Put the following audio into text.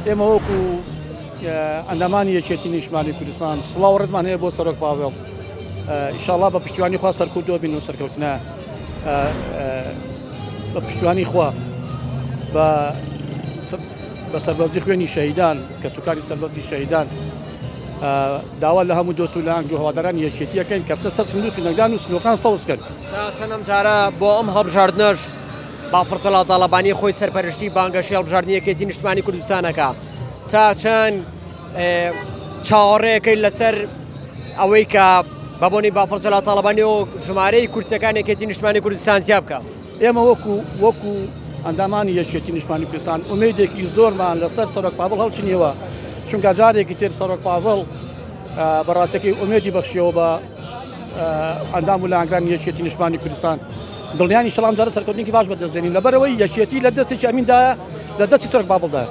ئێمە وەکو ئەندامانی یەکێتی نیشتمانی کوردستان سڵاو ڕێزمان هەیە بۆ سەرۆک پاڤێڵ، ئیشاڵا بە پشتیوانی خوا سەرکەوتووە بین و سەرکەوتنە بە پشتیوانی خوا بە بە سەربەرزی خوێنی شەهیدان کەسوکاری سەربەرزی شەهیدان داوا لە هەموو دۆست و لایەنگر و هەوادارانی یەکێتیەکەین کە بچە سەر سندوقی دەنگدان و سنوورەکان سەوز کەن. تا چەند ئەم جارە بۆ ئەم هەڵبژاردنەش بافڵ جەلال تاڵەبانی خۆی سەرپەرشتی بانگەشەی هەڵبژاردنی یەکێتی نیشتمانی کوردستانەکە تا چەند چاوەڕێەکەی لەسەر ئەوەی کە بە بۆنی بافڵ جەلال تاڵەبانی و ژمارەی کورسەکان یەکێتی نیشتمانی کوردستان زیاد بکە. ئێمە وەکو وەکو ئەندامانی یەکێتی نیشتمانی کوردستان ئومێدێکی زۆرمان لەسەر سەرۆک پاڤڵ هەڵچنیەوە، چونکە جارێکی تر سەرۆک پاڤڵ بەڕاستەکەی ئومێدی بەخشیەوە بە ئەندام و لایەنگرانی یەکێتی نیشتمانی کوردستان. دڵنیان ئیشەڵا ئەمجارە سەرکەوتنێکی باش بەدەست دێنین، لەبەرئەوەی یەکێتی لە دەستێکی ئەمیندایە، لە دەستی سەرۆک پاڤڵدایە.